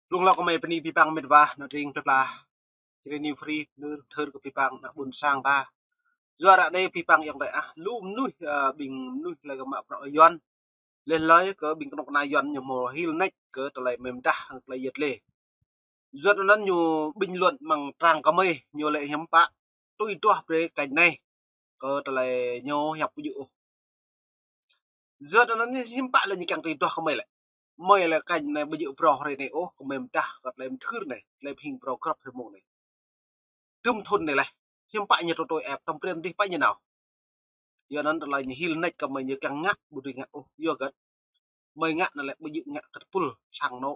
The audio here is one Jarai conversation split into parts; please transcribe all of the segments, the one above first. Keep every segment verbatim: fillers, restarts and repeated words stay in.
Rung lŏ kơ mơi bơni pơpăng mĕt wa, ană tring plơi pla. Jrai New Free, nư thơr kơ pơpăng ană ƀôn sang ta. Yua ră anai pơpăng yŏng tơi ah, lu mơnuih, ơ, ƀing mơnuih lĕ kơ mă prŏ Yuan. Leh lơi kơ ƀing kơnuk kơna Yuan ñu hmâo hil nač kơ tơlơi mơ̆ng dah hăng tơlơi yet lê. Yua anŭn ñu bình luận mơ̆ng trang kơ mơi, ñu lĕ hiam pă tui tuah brơi kanh anai kơ tơlơi ñu hiăp ƀu djơ̆ ôh. Yua anŭn hiam pă lĕ ñu kiăng tui tuah kơ mơi lĕ. Mơi lĕ kanh anai ƀu djơ̆ prŏ hrơi anai ôh, kơ mơi mơdah kơ tơlơi mơthưr anai, tơlơi pơhing prŏ grăp hrơi mông anai. Tơm thun anai lĕ, hiam pă ñu tui tuah ĕp, tơm prem dih pă ñu nao. Yua anŭn tơlơi ñu hil nač kơ mơi ñu kiăng ngă, ƀu dưi ngă ôh, yua hơget. Mơi ngă anai lĕ ƀu djơ̆ ngă kơ tơpul sang anŏ.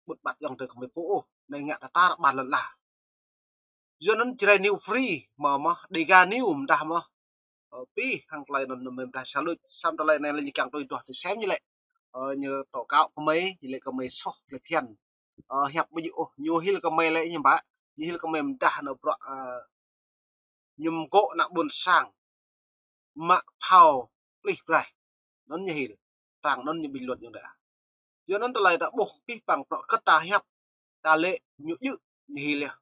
Ƀut ƀat yŏng tơi kơ mơi pô ôh, anai ngă tơtar ƀar lŏn ala. Yua anŭn Jrai New Free, mơ̆ mơ̆, Dega New mơdah mơ̆. Ơ, pih hăng tơlơi anŭn mơi mơdah sa luč, samơ̆ tơlơi anai lĕ ñu kiăng tui tuah tui sem ñu lĕ. Ơ, ñu tŏ kâo kơ mơi, ñu lĕ kơ mơi soh tơlơi phiăn. Ơ, hiăp ƀu djơ̆ ôh, ñu hil kơ mơi lĕ hiam pă, ñu hil kơ mơi mơdah anŏ prŏ, ơ, ñu mơgŏ ană ƀôn sang mă phao plih braih. Anŭn ñu hil. Trang anŭn ñu bình luận yŏng tơi ah. Yua anŭn tơlơi ta ƀuh pơpăng prŏ kơ ta hiăp, ta lĕ ñu djơ̆, ñu hil yơh.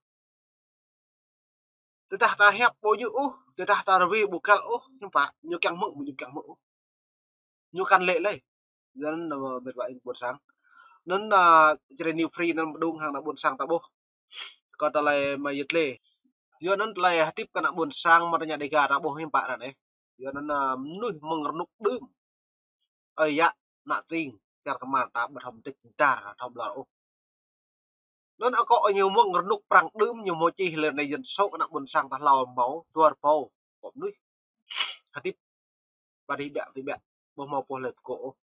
Tơdah ta hiăp ƀu djơ̆ ôh, tơdah ta rơwe ƀu găl ôh, hiam pă, ñu kiăng hmư̆, ñu kiăng hmư̆ ôh. Ñu kăn lĕ lơi. Anŭn, ơ, mĕt wa ƀôn sang. Anŭn, ơ, Jrai New Free anŭn mơđung hăng ană ƀôn sang ta ƀuh. Kơ tơlơi mơi yet lê. Yua anŭn tơlơi hơdip kơ ană ƀôn sang mơ̆ tơña Dega ta ƀuh hiam pă ră anai. Yua anŭn, ơ, mơnuih mơ̆ng rơnŭk đưm. Ơi yă, ană tring, čar kơmar ta ƀu thâo mơdĕč mơdar, thâo ƀlŏr ôh. Anŭn akŏ ñu mơ̆ng rơnŭk prăng đưm ñu hmâo čih lĕ anai dân số kơ ană ƀôn sang ta hlâo hmâo dua rơbâo kơ mơnuih. Hơdip ƀă rih ƀiă, rih ƀiă. Ƀu hmâo pô hlơi pơkŏ ôh.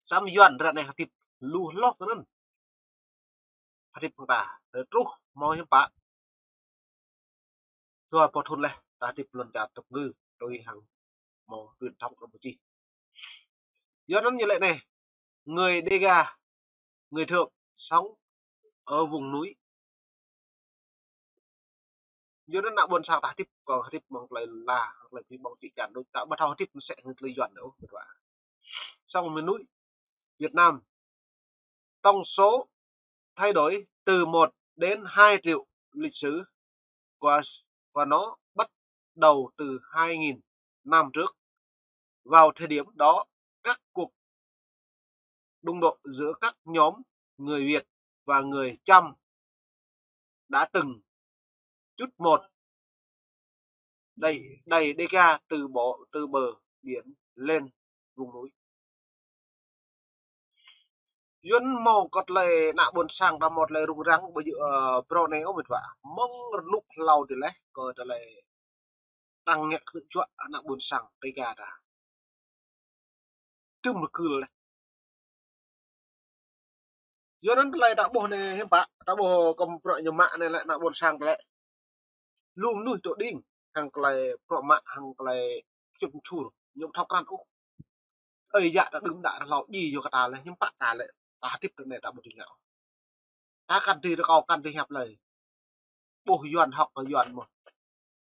Samơ̆ Yuan ră anai hơdip lu hloh kơ anŭn. Hơdip hăng ta, ră truh hmâo hiam pă. Dua rơbâo thun leh, ta hơdip lŏn čar tŭk ngư, tui hăng hmâo truyền thống kơ ƀu čih. Yua anŭn ñu lĕ anai, người Dega, người Thượng, sống ở vùng núi. Yua anŭn ană ƀôn sang ta hơdip, kơ hơdip mơ̆ng tơlơi la, tơlơi pơhing ƀơ̆ng čĭ čan đôč, ta ƀu thâo hơdip mơsĕ hăng tơlơi Yuan ôh, mĕt wa. Sống miền núi, Việt Nam, tổng số thay đổi từ một đến hai triệu lịch sử của, của nó bắt đầu từ hai nghìn năm trước, vào thời điểm đó các cuộc đụng độ giữa các nhóm người Việt và người Chăm đã từng chút một đẩy, đẩy Dega từ bộ, từ bờ biển lên vùng núi. Yuan hmâo kơ tơlơi ană ƀôn sang ta hmâo tơlơi rŭng răng ƀu djơ̆, ơ, prŏ anai ôh mĕt wa. Mơ̆ng rơnŭk hlâo tơleh kơ tơlơi tăng ngă kơ čuă ană ƀôn sang Dega ta. Tơm rơkưl leh. Yua anŭn tơlơi ta ƀuh anai hiam pă, ta ƀuh kơ prŏ ñu mă anai lĕ ană ƀôn sang tơlơi. Lu mơnuih tŏ đing, hăng tơlơi prŏ mă, hăng tơlơi čŭt čur, ñu ƀu thâo krăn ôh. Ơi yă ta đưm đă rơhlâo djai yua kơ ta lĕ, hiam pă ta lĕ, ta hơdip ră anai ta ƀu dưi ngă ôh. Ta kăn dưi rơkâo kăn dưi hiăp lơi. Ƀuh Yuan hŏk kơ Yuan mơ̆n.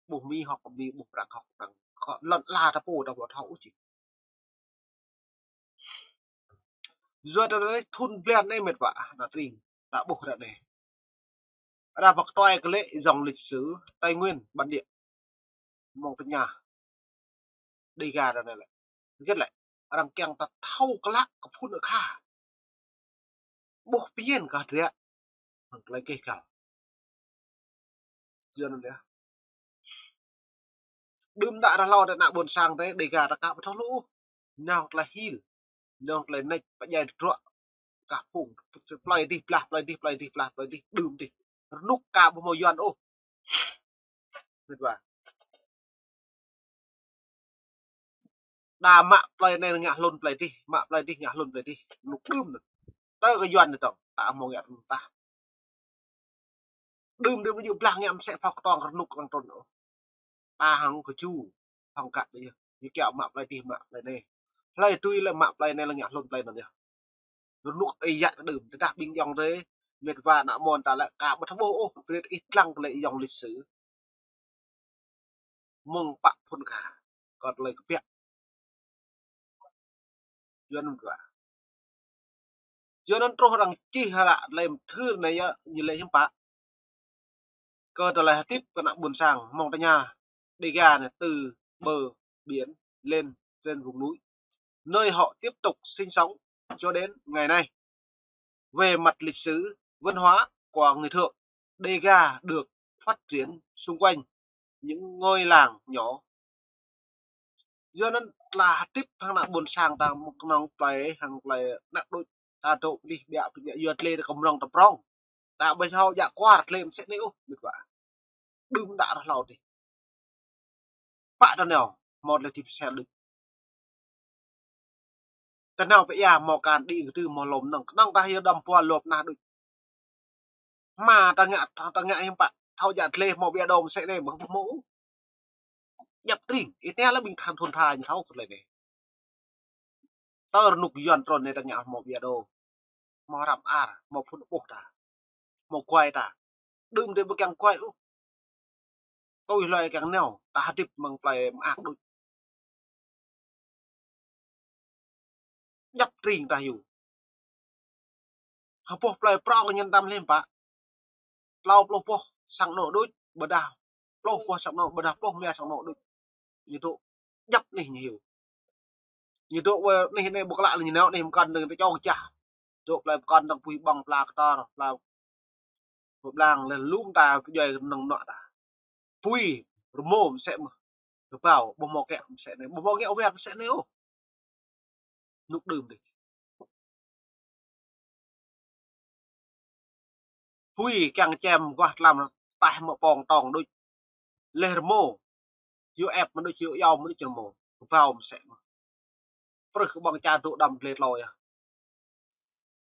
Ƀuh Mi hŏk kơ Mi, ƀuh Prăng hŏk kơ Prăng. Kơ lŏn ala ta pô ta ƀu thâo ôh čih. Yua ta lĕ thun blan anai mĕt wa, ană tring, ta ƀuh ră anai. Ră pơkơtuai kơ lĕ dòng lịch sử Tây Nguyên bản địa. Mơ̆ng tơña Dega ră anai lĕ. Hơget lĕ, arăng kiăng ta thâo klă kơ phŭn akha. Ƀuh pơyên kơ hơdră. Hăng tơlơi gêh găl. Yua anŭn yơh. Đưm đă rơhlâo ta ană ƀôn sang ta, Dega ta ka ƀu thâo lu. Nao tơlơi hil. Nao tơlơi nač pơdjai tơdruă. Kah phung. Plơi dih blah, plơi dih, plơi dih blah, plơi dih đưm dih. Rơnŭk ka ƀu hmâo Yuan ôh. Mĕt wa. Đa mă plơi anai ngă hlŭn plơi dih, mă plơi dih ngă hlŭn plơi dih. Rơnŭk đưm anŭn. Tơ kơ Yuan anai tŏng, ta hmâo ngă rơnŭk tah. Đưm đưm ñu blah ngă mơsĕ phŏk tŏng rơnŭk arăng trŭn ôh. Ta hăng kơčŭ, hăng kăt đơi. Ñu kiaŏ mă plơi dih, mă plơi anai. Hlơi tui lĕ mă plơi anai lĕ ngă hlŭn plơi anŭn yơh. Rơnŭk ơi yă ta đưm, tơdah ƀing yŏng tơi, mĕt wa ană mơ̆n ta lĕ ka ƀu thâo ƀuh ôh, brơi ta ih lăng kơ lĕ dòng lịch sử. Mơ̆ng pă phŭn kha, kơ tơlơi kơpiă. Yuan mĕt wa. Yua anŭn truh arăng čih hră tơlơi mơthưr anai yơh, ñu lĕ hiư̆m pă. Kơ tơlơi hơdip kơ ană ƀôn sang mơ̆ng tơña Đêga anai từ bờ biển lên trên vùng núi, nơi họ tiếp tục sinh sống cho đến ngày nay. Về mặt lịch sử, văn hóa của người Thượng, Đêga được phát triển xung quanh những ngôi làng nhỏ. Yua anŭn tơlơi hơdip hăng ană ƀôn sang ta mơ̆ng kơnơ̆ng plơi hăng plơi ană đôč ta dŏ pơlih ƀiă pơlih ƀiă yua tơlơi ta kơmrŏng ta prŏng. Ta ƀu thâo djă kuar tơlơi mơsĕ anai ôh, mĭt wa. Đưm đă rơh hlâo dih. Pă tơnao, hmâo tơlơi hơdip sel đôč. Tơnao pơ ia hmâo akan đĭ kơdư hmâo lŏm nơ̆ng. Kơnơ̆ng ta yơh đăm pua lŏp nah đôč. Hmâo ta ngă, ta ngă hiư̆m pă, thâo djă tơlơi hmâo ƀiă đom mơsĕ anai, ƀu hmâo ôh. Djăp tring, ih tơña lĕ ƀing than thôn tha ñu thâo kơ tơlơi anai. Tơ rơnŭk Yuan trŭn anai ta ngă hmâo ƀiă đô. Hmâo hrăm ar, hmâo phŭn ƀuh ta. Hmâo kuai ta. Đưm dih ƀu kiăng kuai ôh. Tui hloi kiăng nao, ta hơdip mơ̆ng plơi mơak đôč. Djăp tring ta hyu. Hơpŏh plơi prŏng ñen tam lĕ pă. Klâo pluh boh sang anŏ đôč, ƀôdah pluh boh sang anŏ, ƀôdah pluh mia sang anŏ đôč. Ñu dŏ djăp anih ñu hyu. Ñu dŏ wơ anih anai ƀu klă lĕ ñu nao anih mơkăn anai ta čŏng čah. Dŏ plơi mơkăn dơ̆ng pui ƀơ̆ng pla kơtor, pla pơblang lĕ lŏm ta pơdjai kơnơ̆ng anŏ ta. Pui rơmô mơsĕ mơ̆n. Kơƀâo, ƀu hmâo kiăng mơsĕ anai, ƀu hmâo ngă wơr mơsĕ anai ôh. Rơnŭk đưm dih. Pui kiăng čem guah tlam taih mă pŏng tŏng đôč. Lĕ rơmô. Hyu ĕp mă đôč, hyu iâu mă đôč rơmô. Kơƀâo mơsĕ mơ̆n. Prưh kơ ƀơ̆ng čar dŏ đăm tơlơi tlâo yơh.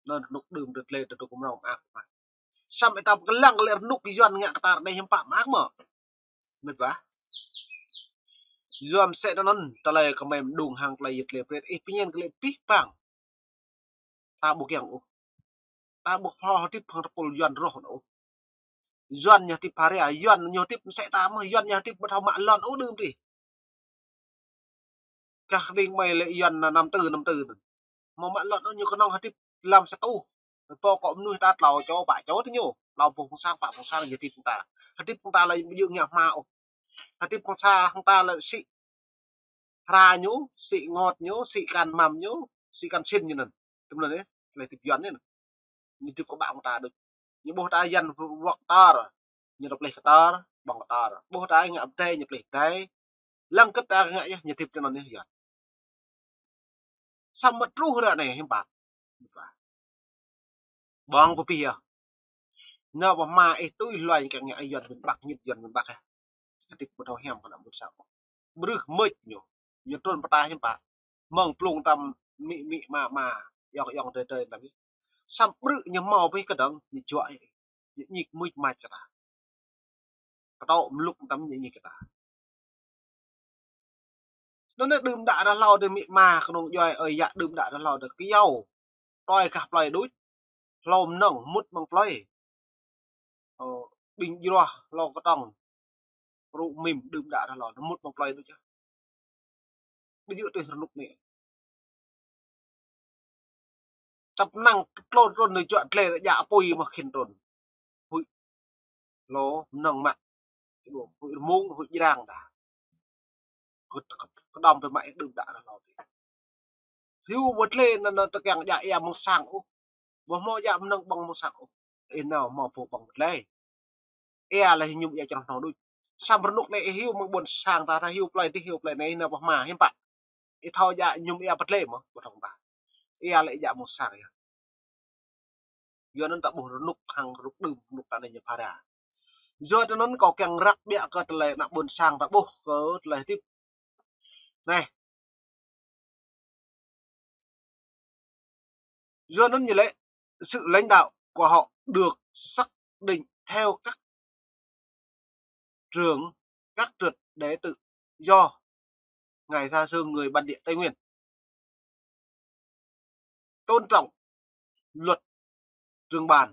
Anŭn rơnŭk đưm tơlơi tơdŭk kơmrŏng mơak mơak. Samơ̆ ih ta pơkơlăng lĕ rơnŭk Yuan ngă kơ ta ră anai hiư̆m pă mơak mơ̆n. Mĭt wa. Yuan mơsĕ anŭn tơlơi kơmơi mơđung hăng tơlơi yơh tơlơi pret. Ih pơñen kơ lĕ pih pang. Ta ƀu kiăng ôh. Ta ƀu thâo hơdip hăng tơpul Yuan rŏh anŭn ôh. Yuan ñu hơdip phara, Yuan ñu hơdip mơsĕ ta mơ̆n, Yuan ñu hơdip ƀu thâo mă lŏn ôh đưm dih. Kah kơđing mơi lĕ Yuan năm tư, năm tư anŭn. Hmâo mă lŏn ôh, ñu kơnơ̆ng hơdip lăm sa tuh. Pô kơ mơnuih ta tlâo čô, pă čô tơ ñu. Tlâo boh pơ̆ng sang, pă pơ̆ng sang ñu hơdip hăng ta. Hơdip hăng ta lĕ ƀu djơ̆ ngă hma ôh. Hơdip hăng sa hăng ta lĕ sĭ hra ñu, sĭ ngot ñu, sĭ akan măm ñu, sĭ akan sin ñu anŭn. Tơm anŭn yơh, tơlơi hơdip Yuan anŭn. Ñu hơdip kơ ƀă hăng ta đôč. Ñu ƀuh ta Yuan wŏk kơtor, ñu rơplih kơtor, ƀơ̆ng kơtor. Ƀuh ta ngă pơdai, ñu plih pơdai. Lăng kơ̆t ta ngă yơh, ñu hơdip tơ anŭn yơh Yuan. Samơ̆ truh ră anai hiư̆m pă. Ƀơ̆ng pơpih yơh. Nao pơ hma ih tui hloi ñu kiăng ngă Yuan miền Bắc, ñit Yuan miền Bắc yơh. Hơdip ƀu thâo hiam kơ ană ƀôn sang. Brưh mơ̆č ñu. Ñu trŭn pơtă hiư̆m pă. Mơ̆ng plung tam mĭ mĭ ma ma. Ayŏng ayŏng tơi tơi tam. Samơ̆ brư̆ ñu hmâo pih kơdơ̆ng, ñu juă. Ñu ñik mưč mač kơ ta. Kơtŏ mlŭk tam ñu ñik kơ ta. Anŭn anai đưm đă rơh hlâo dih mĭ ma kơnung djuai ơi yă đưm đă rơh hlâo dih kơyâo. Tui kah plơi đôč. Hlâo mơnơ̆ng mŭt mơ̆ng plơi. Ơ, ƀing jruah hlâo kơtŏng. Rŭ mĭm đưm đă rơh hlâo dih mŭt mơ̆ng plơi đôč yơh. Ƀu djơ̆ tui rơnŭk anai. Tăp năng tlôn trŭn nao juă tơlơi djă apui mơ̆ khĭn trŭn. Huĭ. Hlâo mơnơ̆ng mă. Huĭ rơmung, huĭ jrang dah. Kơ, kơ, kơđŏm pơ mă ih đưm đă rơh hlâo dih. Hyu wơ̆t tơlơi anŭn, anŭn tơkeng djă ia mơ̆ng sang ôh. Ƀu hmâo djă mơnơ̆ng ƀơ̆ng mơ̆ng sang ôh. Ih nao hmâo pô ƀơ̆ng tơlơi. Ia lĕ ñu ia črŏh hnong đôč. Samơ̆ rơnŭk anai ih hyu mơ̆ng ƀôn sang ta, ta hyu plơi dih hyu plơi anai ih nao pơ hma hiư̆m pă. Ih thâo djă ñu ia pơtlĕ mơ̆, ƀu thâo ta. Ia lĕ djă mơ̆ng sang yơh. Yua anŭn ta ƀuh rơnŭk hăng rơnŭk đưm, rơnŭk ta anai ñu phara. Yua anŭn kâo kiăng răk ƀiă kơ tơlơi ană ƀôn sang ta ƀuh kơ tơlơi hơdip. Anai. Yua anŭn ñu lĕ sự lãnh đạo của họ được xác định theo các trưởng, các trật để tự do ngày xa xưa người bản địa Tây Nguyên. Tôn trọng luật trưởng bản.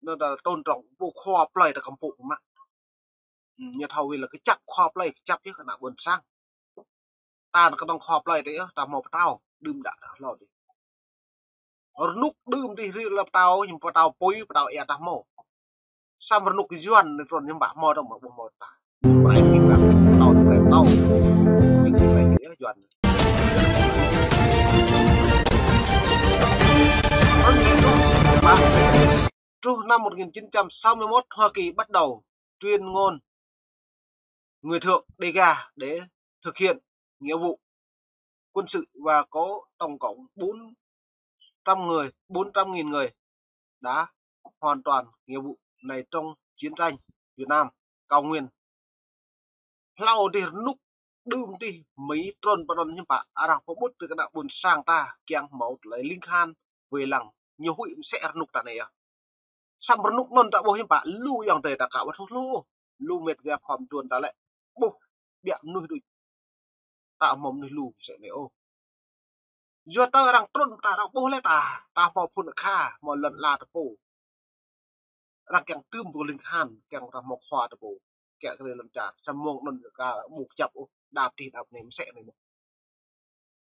Anŭn ta tôn trọng pô khua plơi ta kăm pŭ mă. Ư, ñu thâo wĭ lĕ kơčăp khua plơi, kơčăp yơh kơ ană ƀôn sang. Ta anŭn kơnơ̆ng khua plơi tơ yơh, ta hmâo pơtao, đưm đă rơh hlâo dih. Rơnŭk đưm tih rĭ lăp pơtao, hiư̆m pơtao apui, pơtao ia tah hmâo. Samơ̆ rơnŭk Yuan anai trŭn hiư̆m pă hmâo tơ̆ng mơ̆ ƀu hmâo tah. Rai tih bang, pơtao tih rai pơtao. Tih rai tih ia Yuan. Anai truh, hiư̆m pă. Truh năm một nghìn chín trăm sáu mươi mốt, Hoa Kỳ bắt đầu tuyên ngôn người thượng Đêga để thực hiện nghĩa vụ quân sự và có tổng cộng bốn trăm người, bốn trăm nghìn người đã hoàn toàn nghĩa vụ này trong chiến tranh Việt Nam cao nguyên. Hlâo dih rơnŭk đưm tih Mi trŭn pơ anŭn hiư̆m pă, arăng pơƀut brơi kơ ană ƀôn sang ta kiăng hmâo tơlơi ling khan wai lăng, ñu huĭ mơsĕ rơnŭk ta anai yơh. Samơ̆ rơnŭk anŭn ta ƀuh hiư̆m pă, lu ayŏng adơi ta ka ƀu thâo lu ôh. Lu mĕt wa khua mơtuan ta lĕ ƀuh ƀiă mơnuih đôč. Ta hmâo mơnuih lu mơsĕ anai ôh. Yua tơ arăng trŭn ta, arăng ƀuh lĕ ta, ta hmâo phŭn akha, hmâo lŏn ala ta pô. Arăng kiăng tưm pô ling khan, kiăng ta hmâo khua ta pô. Kiăng kơ lŏn čar, samơ̆ mơ̆ng anŭn ka ƀu kơjăp ôh, đa tih đa anai mơsĕ anai mơ̆n.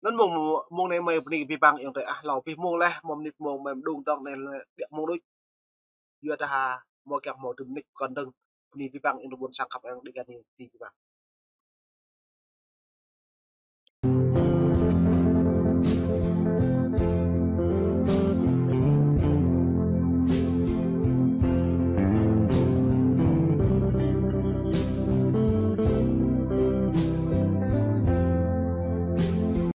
Anŭn mơ̆ng, mơ̆ng anai mơi bơni abih bang ayŏng adơi ah, hlâo abih mơ̆ng laih, mơ̆ng mơnit mơ̆ng mơi mơđung dơ̆ng anai lĕ ƀiă mơ̆ng đôč. Yua dah hmâo kiăng hmâo tơlơi mơnit kơ dơ̆ng, bơni abih bang ayŏng adơi ƀôn sang khăp ayŏng adơi gah anai, bơni abih bang.